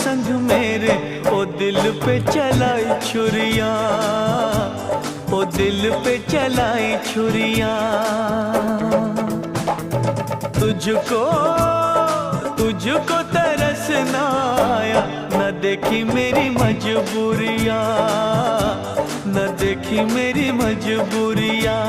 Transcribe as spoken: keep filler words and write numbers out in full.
संग मेरे, ओ दिल पे चलाई छुरिया, ओ दिल पे चलाई छुरिया। तुझको, तुझको तरसना आया, न देखी मेरी मजबूरियाँ, न देखी मेरी मजबूरियाँ।